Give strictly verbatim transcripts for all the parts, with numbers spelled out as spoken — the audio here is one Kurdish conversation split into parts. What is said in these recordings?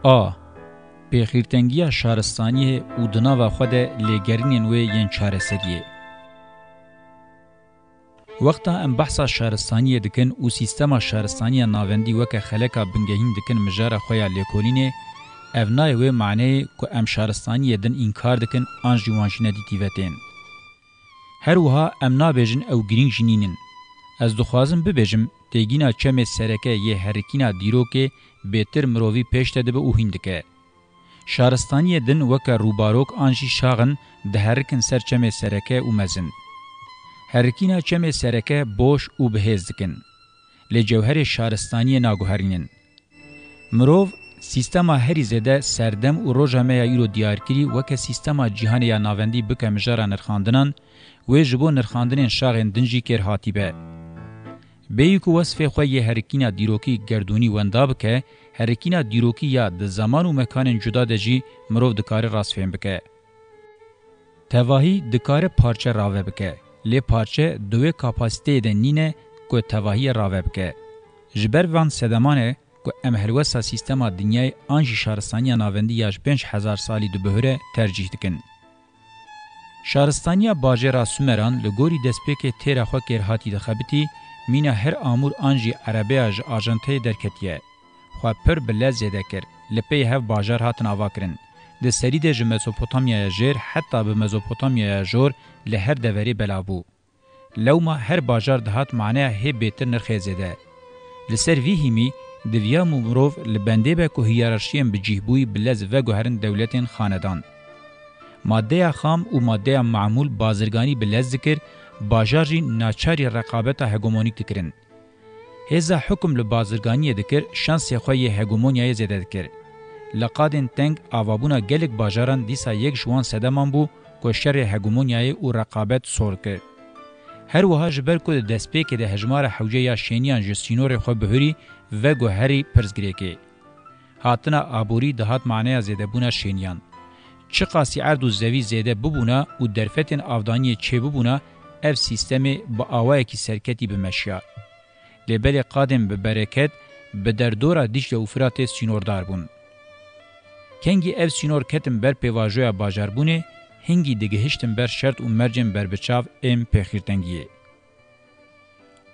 A. Pêxîrtengiya şaristaniyê û di nava xwe de lêgerînên wê yên çareseriyê. Wexta em behsa şaristaniyê dikin û sîstema şaristaniya navendî weke xeleka bingehîn dikin mijara xwe ya lêkolînê, ev nayê wê maneyê ku em şaristaniyê din înkar dikin an jî wan jî nedîtî ve tên. Her wiha em nabêjin ew girîng jî nînin. Ez dixwazim bibêjim, têgîna çemê sereke yê herikîna dîrokê bêtir mirovî pêş de dibe û hîn dike. Şaristaniyê din weke rûbarok an jî şax in, diherikin ser çemê sereke û mezin. Herikîna çemê sereke boş û bihêz dikin. Lê cewherê şaristaniyê naguherînin. Mirov sîstema herî zêde serdem û roja me ya îro diyarkirî weke sîstema cîhanê ya navendî bike mijara nirxandinan, wê ji bo nirxandinên şaxên din jî kêrhatî be. Bêyî ku wesfê xwe yê herikîna dîrokî gerdûnî wenda bike, herikîna dîrokî ya di zeman û mekanên cuda de jî mirov dikare rastfêm bike. Tevahî dikare parçe rave bike, lê parçe di wê kapasiteyê de nîne ku tevahiyê rave bike. Ji ber van sedeman e ku em helwesta sîstema dinyayê an jî şaristaniya navendî ya ji pênc hezar salî dibihire tercîh dikin. Şaristaniya bajêra Sumeran li gorî destpêkê têra xwe kêrhatî dixebitî, mîna her amûr an jî erebeya ji ajanteyê derketiye. Xwe pir bi lez zêde kir, li pey hev bajar hatin avakirin. Di serî de ji Mezopotamyaya jêr heta bi Mezopotamyaya jor li her deverê belav bû. Lewma her bajar dihat maneya hê bêtir nirxê zêde. Li ser vî hîmî, diviya mirov li bendê be ku hiyerarşiyên bi cîhbûyî bi lez veguherin dewletên xanedan. Maddeya xam û maddeya mamûl bazirganî bi lez dikir, bajar jî naçarî reqabeta hegemonîk dikirin. Hêza hukum li bazirganiyê dikir, şansê xwe yê hegemonyayê zêde dikir. Li qadên teng avabûna gelek bajaran dîsa yek ji wan sedeman bû ku şerê hegemonyayê û reqabet sor kir. Her wiha ji ber ku di destpêkê de hejmara hewce ya şêniyan ji sînorê xwe bihurî veguherî pirsgirêkê. Hatina aborî dihat maneya zêdebûna şêniyan. Çiqasî erd û zevî zêde bibûna û derfetên avdaniyê çêbibûna, ev sîstemê bi awayekî serketî bimeşiya. Lê belê qadên bi bereket bi derdora Dîcle û Firatê sînordar bûn. Kengî ev sînor ketin ber pêvajoya bajarbûnê, hingî digihiştin ber şert û mercên berbiçav ên pêxîrtengiyê.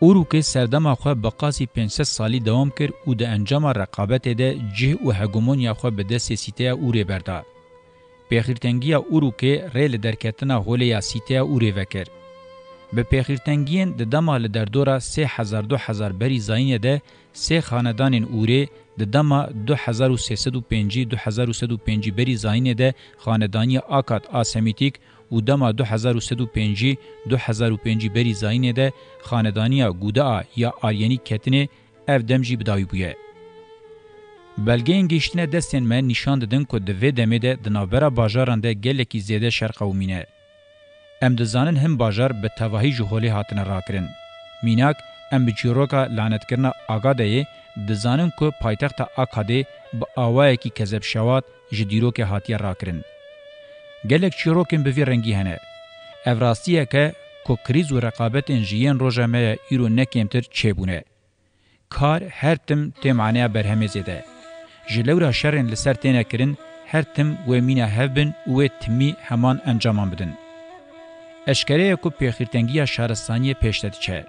Urûkê serdema xwe bi qasî pênc sed salî dewam kir û di encama reqabetê de cih û hegemonya xwe bi destê sîteya Urê berda. Pêxîrtengiya Urûkê rê li derketina holê ya sîteya Urê vekir. Bi pêxîrtengiyên di dema li derdora sê hezar du hezar berî zayînê de sê xanedanên Urê, di dema du hezar û sê sed û pêncî, du hezar û sed û pêncî berî zayînê de xanedaniya Akad a Semîtîk û dema du hezar û sed û pêncî, du hezar û pêncî berî zayînê de xanedaniya Gudaa ya Aryenî ketinê, ev dem jî bi dawî bûye. Belgeyên gihiştine destên me nîşan didin ku di vê demê de di navbera bajaran de gelekî zêde şer qewimîne. Em dizanin hin bajar bi tevahî ji holê hatine rakirin. Mînak, em bi çîroka lanetkirina Agadeyê dizanin ku paytexta Akadê bi awayekî kezebşewat ji dîrokê hatiye rakirin. Gelek çîrokên bi vî rengî hene. Ev rastiyek e ku krîz û reqabetên ji yên roja me ya îro ne kêmtir çêbûne. Kar her tim tê maneya berhemê zêde. Ji lewra şerên li ser têne kirin, her tim wê mîna hev bin û wê timî heman encaman bidin. Eşkere ye ku pêxîrtengiya şaristaniyê pêş de diçe.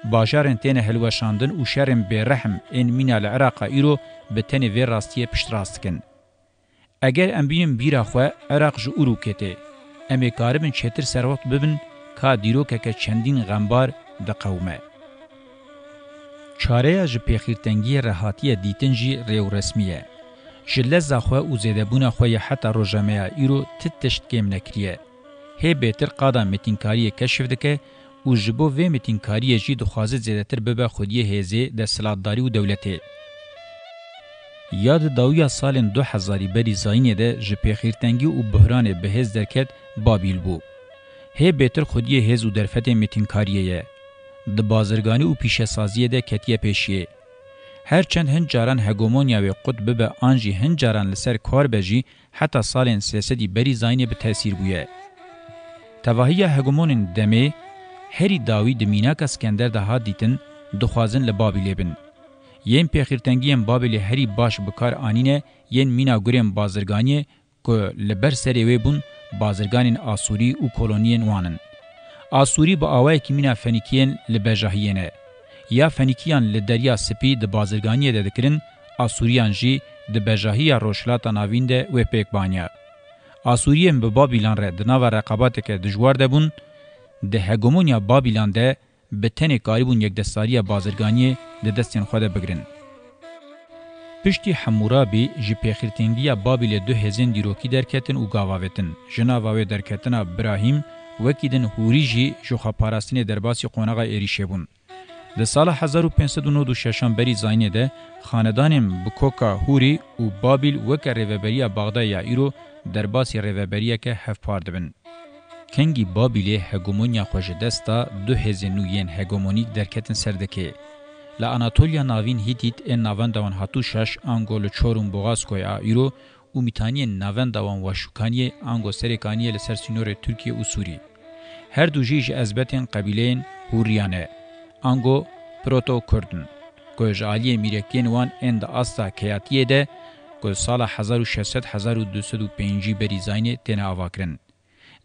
Bajarên têne hilweşandin û şerên bêrehm ên mîna li Iraqa îro bi tenê vê rastiyê piştrast dikin. Eger em bînin bîra xwe, Iraq ji Urûkê tê. Em ê karibin çêtir serwext bibin, ka dîrokeke çendîn xembar diqewime. Çareya ji pêxîrtengiyê re hatiye dîtin jî rêwresmî ye. Ji leza xwe û zêdebûna xwe ya heta roja me ya îro ti tişt kêm nekiriye. Hê bêtir qada mêtînkariyê keşif dike û ji bo vê mêtînkariyê jî dixwaze zêdetir bibe xwediyê hêzê, desthilatdarî û dewletê. Ya di dawiya salên du hezarî berî zayînê de ji pêxîrtengî û buhranê bi hêz derket, Babîl bû. Hê bêtir xwediyê hêz û derfetê mêtînkariyê ye. Di bazirganî û pîşesaziyê de ketiye pêşiyê. Her çend hin caran hegemonya wê qut bibe an jî hin caran li ser kar be jî, heta salên sê sedî berî zayînê bi tesîr bûye. Tevahiya hegemonên demê herî dawî di mînaka Skender de hat dîtin, dixwazin li Babîlê bin. Yên pêxîrtengiyên Babîlê herî baş bi kar anîne yên mîna gurên bazirganiyê ku li ber serê wê bûn bazirganên Asûrî û koloniyên wan in. Asûrî bi awayekî mîna Fenikiyên li bejahiyê ne. Ya Fenikiyan li Derya Spî di bazirganiyê de dikirin, Asûriyan jî di bejahiya Rojhilata Navîn de wê pêk baniya. Asûriyên bi Babîlan re di nava reqabateke dijwar de bûn, di hegemonya Babîlan de bi tenê karîbûn yekdestdariya bazirganiyê di destên xwe de bigirin. Piştî Hemûrabî ji pêxîrtengiya Babîlê du hêzên dîrokî derketin û gav avêtin. Ji nava wê derketina Birahîm, wekî din Hûrî jî ji xweparastinê derbasî qonaxa êrîşê bûn. Di sala hezar û pênc sed û nod û şeşan berî zayînê de xanedanên bi koka Hûrî û Babîl weke rêveberiya Baxdayê ya îro derbasî rêveberiyeke hevpar dibin. Kengî Babîlê hegemonya xwe ji dest da, du hêzên nû yên hegemonîk derketin ser dikê. Li Anatoliya Navîn Hîtît ên navenda wan Hatûşaş ango li Çorum Boğazkoy a îro û Mîtaniyên navenda wan Waşûkaniyê ango Serêkaniyê li ser sînorê Tirkiye û Sûrî. Her du jî ji ezbetên qebîleyên Hûriyan e, ango Proto-Kurd in, ku ji aliyê mîrekiyên wan ên di asta keyatiyê de ku sala hezar û şeş sed hezar û du sed û pêncî berî zayînê têne avakirin.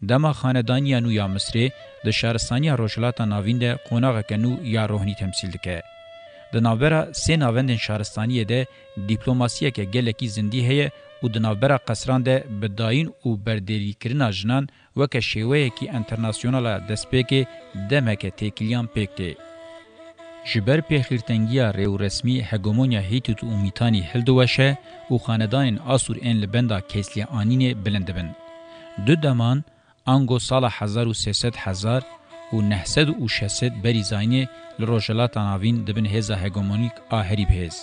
Dema xanedaniya nû ya Misrê di şaristaniya Rojhilata Navîn de qonaxeke nû ya rohnî temsîl dike. Di navbera sê navendên şaristaniyê de dîplomasiyeke gelekî zindî heye û di navbera qesran de bi dayîn û berdêlîkirina jinan weke şêweyekî enternasyonal a destpêkê demeke têkiliyan pêk tê. Ji ber pêxîrtengiya rêwresmî hegemonya Hîtît û Mîtanî hildiweşe û xanedanên Asûr ên li benda Kêslî anînê bilind dibin. Du deman, ango sala hezar û sê sed hezar û neh sed û şeş sed berî zayînê li Rojhilata Navîn dibin hêza hegemonîk a herî bihêz.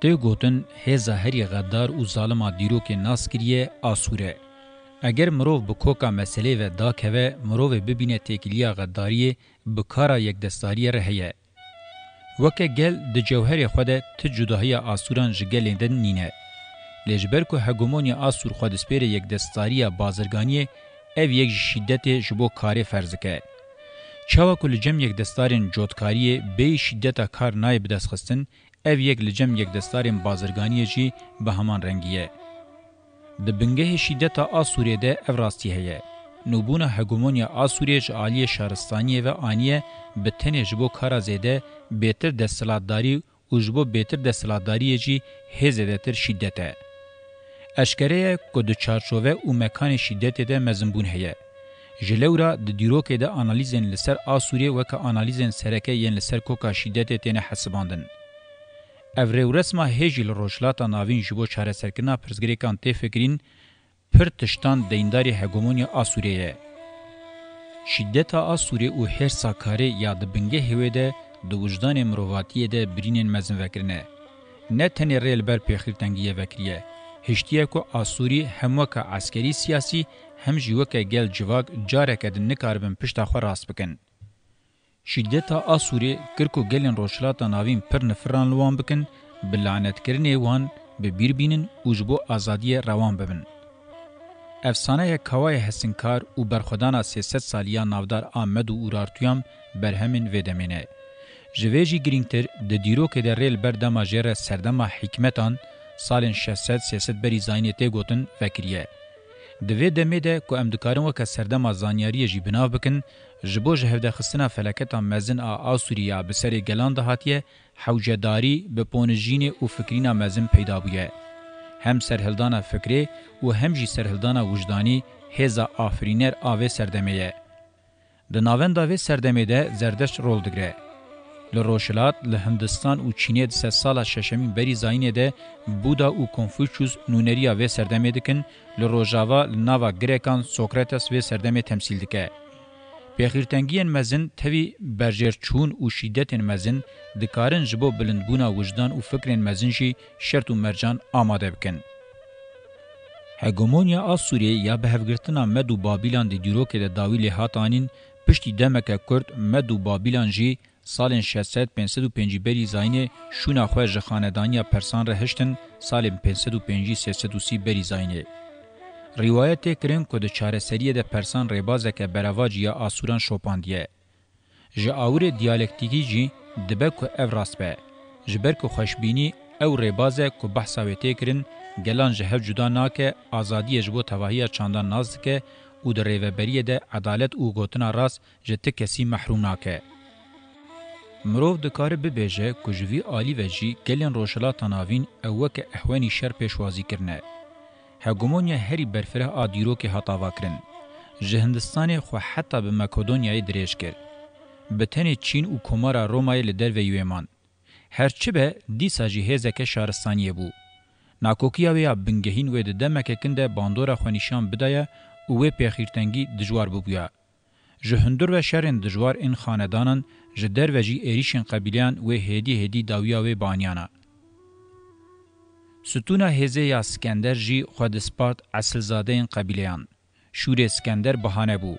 Tê gotin, hêza herî xedar û zalim a dîrokê nas kiriye Asûr e. Eger mirov bi koka meselê ve dakeve, mirovê bibîne têkiliya xedariyê bi kara yekdestdariyê re heye. Weke gel di cewherê xwe de ti cudahiya Asûran ji gelên din nîne. Lê ji ber ku hegemonya Asûr xwe dispêre yekdestdariya bazirganiyê, ev yek ji şîdetê ji bo karê ferz dike. Çawa ku li cem yekdestarên cotkariyê bêyî şîdeta kar nayê bidestxistin, ev yek li cem yekdestarên bazirganiyê jî bi heman rengî ye. Di bingehê şîdeta Asûrê de ev rastî heye. Nûbûna hegemonya Asûrê ji aliyê şaristaniyê ve aniye bi tenê ji bo kara zêde bêtir desthilatdarî û ji bo bêtir desthilatdariyê jî hê zêdetir şîdet e. Eşkere ye ku di çarçove û mekanê şîdetê de mezinbûn heye. Ji lewra di dîrokê de analîzên li ser Asûrê weke analîzên sereke yên li ser koka şîdetê têne hesibandin. Ev rêwresma hê jî li Rojhilata Navîn ji bo çareserkirina pirsgirêkan tê fikirîn, pir tiştan deyndarî hegemonya Asûrê ye. Şîdeta Asûrê û hêrsa karê ya di bingehê wê de di wijdanê mirovatiyê de birînên mezin vekirine. Ne tenê rê li ber pêxîrtengiyê vekiriye, hiştiye ku Asûrî hem weke eskerî siyasî hem jî weke gel civak careke din nikaribin pişta xwe rast bikin. Şîdeta Asûrê kir ku gelên Rojhilata Navîn pir nifiran li wan bikin, bi lanetkirinê wan bi bîr bînin û ji bo azadiyê rewan bibin. Efsaneyek kawayê hesinkar û berxwedana sê sed salî ya navdar a Med û Urartuyam berhemên vê demê ne. Ji vê jî girîngtir, di dîrokê de rê li ber dema jê re serdema hikmetan, salên şeş sed sê sed berî zayînê tê gotin, vekiriye. Di vê demê de ku em dikarin weke serdema zanyariyê jî bi nav bikin, ji bo ji hevdexistina felaketa mezin a Asûrî ya bi serê gelan de hatiye, hewcedarî, biponijînê û fikirîna mezin peyda bûye. Hem serhildana fikrê û hem jî serhildana wijdanî hêza afirîner a vê serdemê ye. Di navenda vê serdemê de Zerdeşt rol digre. Li Rojhilat, li Hindistan û Çînê di sedsala şeşemîn berî zayînê de Buda û Konfuçyus nûneriya vê serdemê dikin, li Rojava li nava Grekan Sokrates vê serdemê temsîl dike. Pêxîrtengiyên mezin tevî berjêrçûn û şîdetên mezin dikarin ji bo bilindbûna wijdan û fikrên mezin jî şert û mercan amade bikin. Hegemonya Asûriyê ya bi hevgirtina Med û Babîlan di dîrokê de dawî lê hat anîn, piştî demeke kurt Med û Babîlan jî salên şeş sed pênc sed û pêncî berî zayînê şûna xwe ji xanedaniya Persan re hiştin, salên pênc sed û pêncî sê sed û sî berî zayînê. Rîwayet tê kirin ku di çareseriyê de Persan rêbazeke berevacî ya Asûran şopandiye. Ji awirê diyalektîkî jî dibe ku ev rast be. Ji ber ku xweşbînî ew rêbaz e ku behsa wê tê kirin, gelan ji hev cuda nake, azadiyê ji bo tevahiya çandan nas dike û di rêveberiyê de edalet û gotina rast ji ti kesî mehrûm nake. Mirov dikare bibêje ku ji vî alî ve jî gelên Rojhilata Navîn ew weke ehwenî şer pêşwazî kirine. Hegemonya herî berfireh a dîrokê hat avakirin. Ji Hindistanê xwe heta bi Makedonyayê dirêj kir. Bi tenê Çîn û Komara Romayê li derveyî wê man. Her çi be, dîsa jî hêzeke şaristaniyê bû. Nakokiya wê ya bingehîn wê di demeke kin de bandora xwe nîşan bidaye û wê pêxîrtengî dijwar bibûya. Ji hundir ve şerên dijwar ên xanedanan, ji derve jî êrîşên qebîleyan wê hêdî hêdî dawiya wê baniyana. Stûna hêzê ya Skender jî xwe dispart esilzadeyên qebîleyan. Şûrê Skender bahane bû.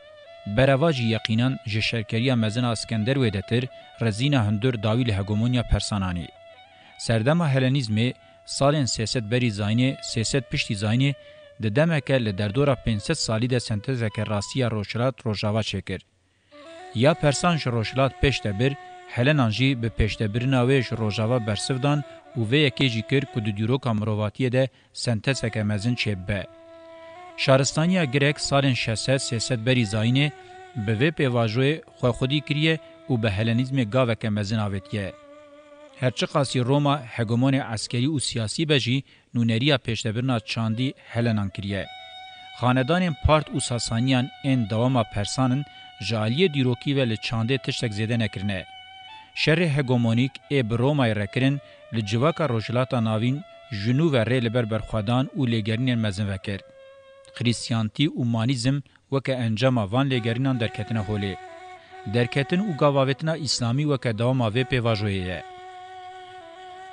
Bereva jî yeqînan ji şerkeriya mezin a Skender wêdetir, rezîna hundir dawî li hegemonya Persan anî. Serdema Helenîzmê, salên sê sed berî zayînê, sê sed piştî zayînê, di demeke li derdora pênc sed salî de sentezeke rastî ya Rojhilat Rojava çêkir. Ya Persan ji Rojhilat pêş de bir, Helenan jî bi pêşdebirina wê ji Rojava bersiv dan û vê yekê jî kir ku di dîroka mirovatiyê de sentezeke mezin çêbibe. Şaristaniya Grek salên şeş sed sê sed berî zayînê bi vê pêvajoyê xwe xwedî kiriye û bi Helenîzmê gaveke mezin avêtiye. Her çiqasî Roma hegemonê eskerî û siyasî be jî, nûneriya pêşdebirina çandî Helenan kiriye. Xanedanên Part û Sasaniyan ên dewama Persan in, ji aliyê dîrokî ve li çandê tiştek zêde nekirine. Şerê hegemonîk ê bi Romayê re kirin, li civaka Rojhilata Navîn ji nû ve rê li ber berxwedan û lêgerînên mezin vekir. Xrîstiyantî û manîzm weke encama van lêgerînan derketine holê. Derketin û gavavêtina Îslamî weke dewama vê pêvajoyê ye.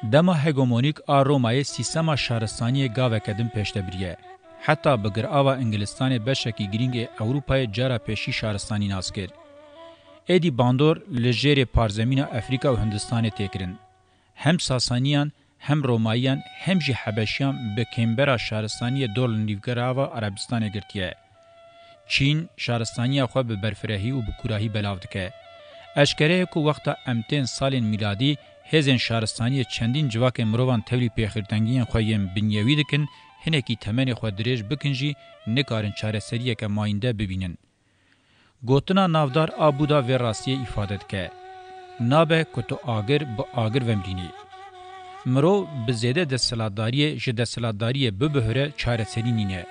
Dema hegemonîk a Romayê sîstema şaristaniyê gaveke din pêş de biriye. Heta bi girava Ingilistanê beşekî girîng ê Ewropayê cara pêşî şaristanî nas kir. Êdî bandor li jêrê parzemîna Efrîka û Hindistanê tê kirin. Hem Sasaniyan, hem Romayiyan, hem jî Hebeşiyan bi kêmbera şaristaniyê dor li nîvgirava Erebistanê girtiye. Çîn şaristaniya xwe bi berfirehî û bi kûrahî belav dike. Eşkere ye ku wexta em tên salên mîladî, hêzên şaristaniyê çendîn civakên mirovan tevlî pêxirtengiyên xwe yên binyewî dikin, hinekî temenê xwe dirêj bikin jî nikarin çareseriyeke mayînde bibînin. Gotina navdar a Buda vê rastiyê îfade dike. Nabe ku tu agir bi agir vemrînî. Mirov bi zêde desthilatdariyê ji desthilatdariyê bibihire çareserî nîne.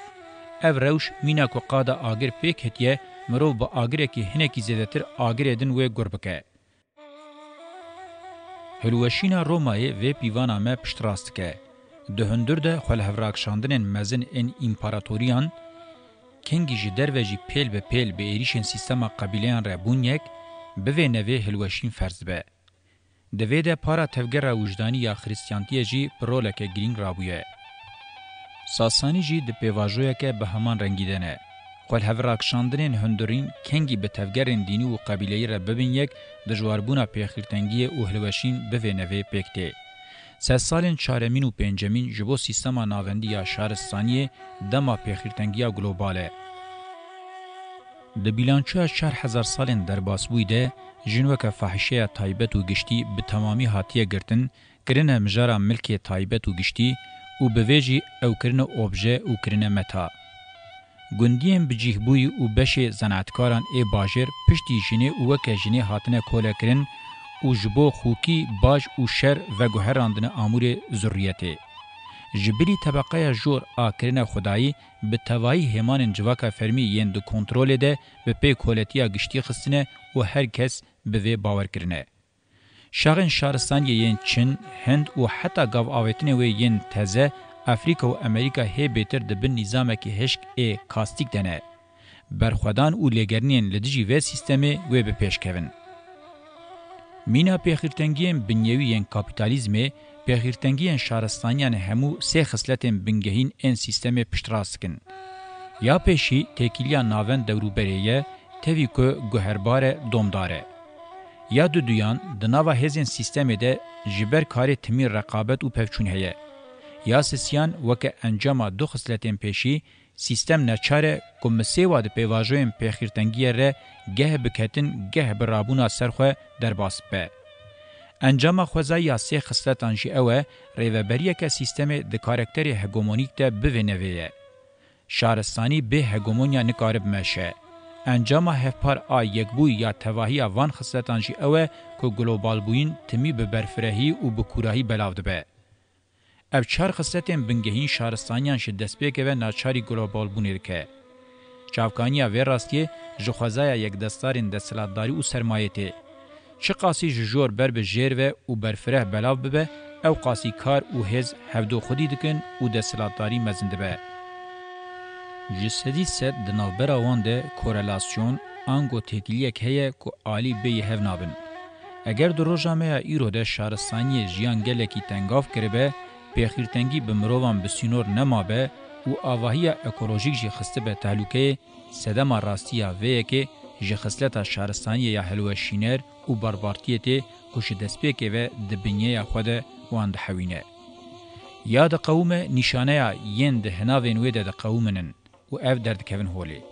Ev rewş mîna ku qada agir pêk hetiye, mirov bi agirekî hinekî zêdetir agirê din wê gur bike. Hilweşîna Romayê vê pîvana me piştrast dike. Di hundir de xwelhevrakşandinên mezin ên împaratoriyan, kengî ji derve jî pêl bi pêl bi êrîşên sîstema qebîleyan re bûn yek, bi vê nevê hilweşîn ferz dibe. Di vê de para tevgera wijdanî ya Xrîstiyantiyê jî bi roleke girîng rabûye. Sasanî jî di pêvajoyeke bi heman rengî de ne. Xwelhevrakşandinên hundirîn kengî bi tevgerên dînî û qebîleyî re bibin yek, dijwarbûna pêxîrtengiyê û hilweşîn bi vê nevê pêk tê. Sedsalên çaremîn û pêncemîn ji bo sîstema navendî ya şaristaniyê dema pêxîrtengiya global e. Di bîlançoya çar hezar salên derbasbûyî de jin weke fahişeya taybet û giştî bi temamî hatiye girtin, kirine mijara milkê taybet û giştî û bi vê jî ew kirine obje û kirine meta. Gundiyên bicîhbûyî û beşê zenaetkaran ê bajêr piştî jinê û weke jinê hatine kolekirin û ji bo xûkî, baj û şer veguherandine amûrê zurriyetê. Ji bilî tebeqeya jor a kirine xwedayî, bi tevayî hêmanên civaka fermî yên di kontrolê de bi pê koletiya giştî xistine û her kes bi vê bawer kirine. Şaxên şaristaniyê yên Çin, Hind û heta gav avêtinê wê yên teze Afrîka û Amerîka hê bêtir di bin nîzamekî hişk ê kastîk de ne. Berxwedan û lêgerînên li dijî vê sîstemê wê bi pêş kevin. Mîna pêxîrtengiyên binyewî yên kapîtalîzmê, pêxîrtengiyên şaristaniyan hemû sê xisletên bingehîn ên sîstemê piştrast dikin. Ya pêşî têkiliya navend dewrûberê ye, tevî ku guherbar e, domdar e. Ya duduyan di nava hêzên sîstemê de ji ber karê timî reqabet û pevçûn heye. Ya sisiyan weke encama du xisletên pêşî, sîstem neçar e ku misêwa di pêvajoyên pêxîrtengiyê re geh bi ketin geh bi rabûna ser xwe derbas bibe. Encama xwezayî ya sê xisletan jî ew e, rêveberiyeke sîstemê di karakterê hegemonîk de bivê nevê ye. Şaristanî bê hegemonya nikarib meşe. Encama hevpar a yekbûyî ya tevahiya van xisletan jî ew e ku globalbûyîn timî bi berfirehî û bi kûrahî belav dibe. Ev çar xisletên bingehîn şaristaniyan ji destpêkê ve naçarî globalbûnê dike. Çavkaniya vê rastiyê ji xwezaya yekdestarên desthilatdarî û sermayê tê. Çiqasî ji jor ber bi jêr ve û berfireh belav bibe, ew qasî kar û hêz hevdo xwedî dikin û desthilatdarî mezin dibe. Ji sedî sed di navbera wan de korelasyon, ango têkiliyek heye ku alî bêyî hev nabin. Eger di roja me ya îro de şaristaniyê jiyan gelekî tengav kiribe, pêxîrtengî bi mirovan bi sînor nemabe û avahiya ekolojîk jî xistibe tehlûkeyê, sedema rastî ya vê yekê ji xisleta şaristaniyê ya hilweşîner û barbartiyê tê ku ji destpêkê ve di binyeya xwe de wan dihewîne. Ya diqewime nîşaneya yên di hinavên wê de diqewiminin û ev derdikevin holê.